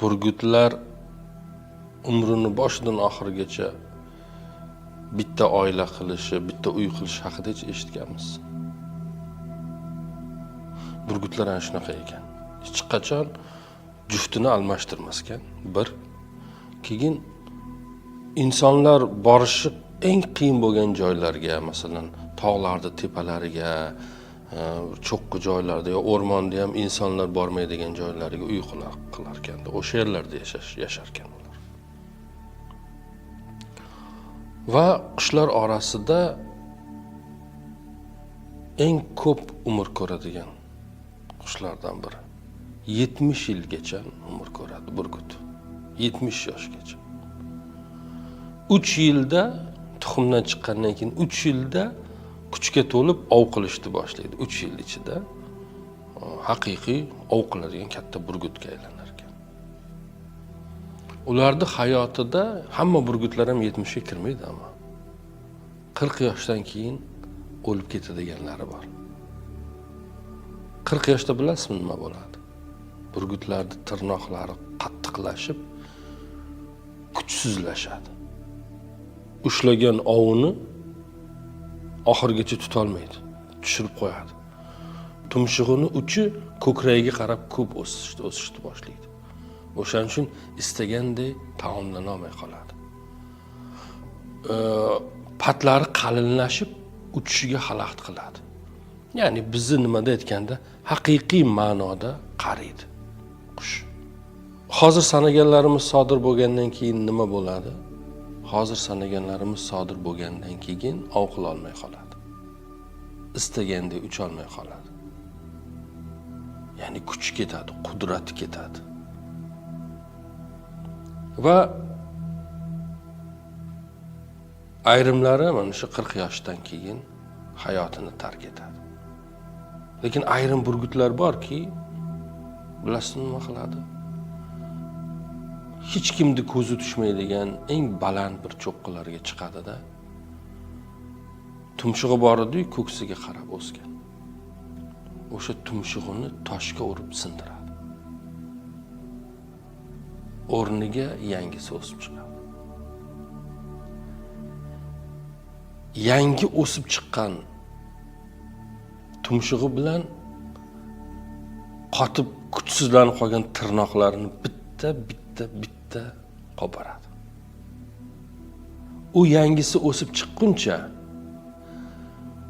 Burgutlar umrini boshidan oxirigacha bitta oila qilishi, bitta uy qilishi haqida hech eshitganmiz. Burgutlar ana shunaqa ekan. Hech qachon juftini almashtirmas ekan. Bir. Keyin insonlar borishi eng qiyin bo'lgan joylarga, masalan, tog'larni tepalariga, cho'qqi joylarda yo o'rmonda ham insonlar bormaydigan joylariga uy qilar ekanda, o'sha yerlarda yasharkan ular. Va qushlar orasida eng ko'p umr ko'radigan qushlardan biri. 70 yilgacha umr ko'radi burgut. 70 yoshgacha. 3 yilda tuxumdan chiqqandan keyin 3 yilda kuchga to'lib ov qilishni boshlaydi. 3 yil ichida haqiqiy ov qiladigan katta burgutga aylanar ekan. Ularning hayotida hamma burgutlar ham 70 ga kirmaydi ammo. 40 yoshdan keyin o'lib ketadiganlari bor. 40 yoshda bilasizmi nima bo'ladi? Burgutlarning tirnoqlari qattiqlashib, kuchsizlashadi. Ushlagan ovini oxirigacha tutolmaydi, tushirib qo'yadi. Tumshug'ini uchi ko'kragiga qarab ko'p o'sishni boshlaydi. O'shaning uchun istaganday taomlana olmay qoladi. Patlari qalinlashib uchishiga xalaqit qiladi. Ya'ni bizni nimada aytganda haqiqiy ma'noda qariydi qush. Hozir sanaganlarimiz sodir bo'lgandan keyin nima bo'ladi? Hozir sanaganlarimiz sodir bo'lgandan keyin ov qila olmay qoladi. Istagandek ucha olmay qoladi. Ya'ni kuchi ketadi, qudrati ketadi. Va ayrimlari mana shu 40 yoshdan keyin hayotini tark etadi. Lekin ayrim burgutlar borki, bilasizmi nima qiladi? Hech kimni ko'zi tushmaydigan eng baland bir cho'qqilarga chiqadi-da. Tumshug'i bor edi-yu, ko'ksiga qarab o'sgan. O'sha tumshug'ini toshga urib sindiradi. O'rniga yangisi o'sib chiqadi. Yangi o'sib chiqqan tumshug'i bilan qotib kuchsizlanib qolgan tirnoqlarini bitta bitta bitta qoparadi. U yangisi o'sib chiqquncha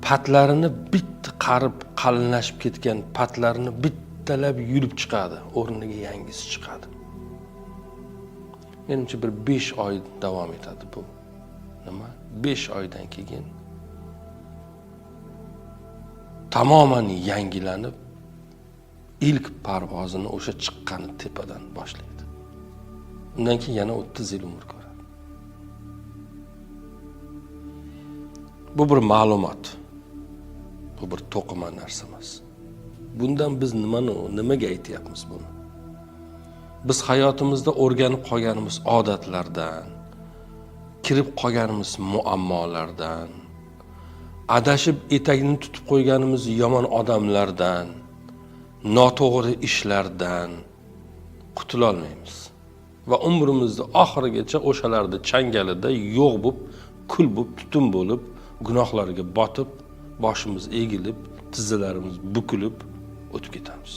patlarini bitta qarib qalinlashib ketgan patlarini bittalab yulib chiqadi, o'rniga yangisi chiqadi. Menimcha bir 5 oy davom etadi bu. Nima? 5 oydan keyin tamoman yangilanib ilk parvozini o'sha chiqqani tepadan boshlaydi. Undan keyin yana 30 yil umr ko'radi. Bu bir ma'lumot. Bu bir to'qima narsa emas. Bundan biz nimaga aytyapmiz buni? Biz hayotimizda o'rganib qolganimiz odatlardan, kirib qolganimiz muammolardan, adashib etagini tutib qo'yganimiz yomon odamlardan, noto'g'ri ishlardan qutula olmaymiz. Va umrimizni oxirigacha o'shalarni changalida yo'q bo'lib, kul bo'lib, tutun bo'lib, gunohlarga botib, boshimiz egilib, tizzalarimiz bukilib o'tib ketamiz.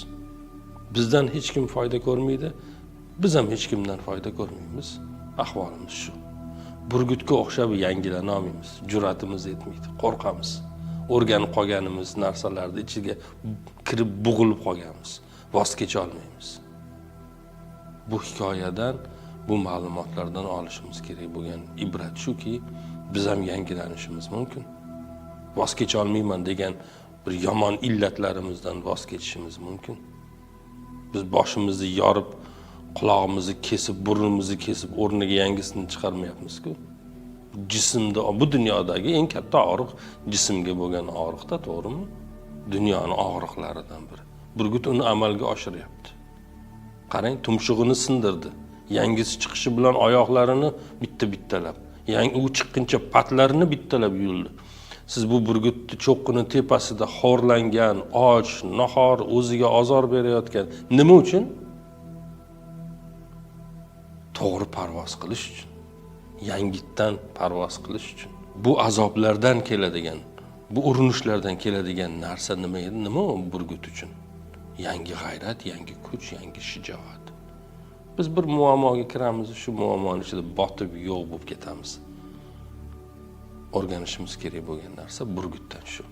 Bizdan hech kim foyda ko'rmaydi, biz ham hech kimdan foyda ko'rmaymiz. Ahvolimiz shu. Burgutga o'xshab yangilana olmaymiz, jur'atimiz yetmaydi, qo'rqamiz. O'rganib qolganimiz narsalarni ichiga kirib bo'g'ilib qolganmiz, voz kecha olmaymiz. Bu hikoyadan, bu ma'lumotlardan olishimiz kerak bo'lgan ibrat shuki, biz ham yangilanishimiz mumkin. Voz kecha olmayman degan bir yomon illatlarimizdan voz kechishimiz mumkin. Biz boshimizni yorib, qulog'imizni kesib, burnimizni kesib, o'rniga yangisini chiqarmayapmiz-ku. Jismda, bu dunyodagi eng katta og'riq jismga bo'lgan og'riqda, to'g'rimi? Dunyoni og'riqlaridan biri. Burgut uni amalga oshiryapti. Qarang, tumshug'ini sindirdi. Yangisi chiqishi bilan oyoqlarini bitta-bittalab, yangi u chiqquncha patlarini bittalab yuldi. Siz bu burgutni cho'qqini tepasida xorlangan, och, nahor, o'ziga ozor berayotgan nima uchun? To'g'ri parvoz qilish uchun, yangitdan parvoz qilish uchun, bu azoblardan keladigan, bu urinishlardan keladigan narsa nima edi? Nima u burgut uchun? Yangi g'ayrat, yangi kuch, yangi shijoat. Biz bir muammoga kiramiz, shu muammoni ichida botib, yo'q bo'lib ketamiz. O'rganishimiz kerak bo'lgan narsa burgutdan shu.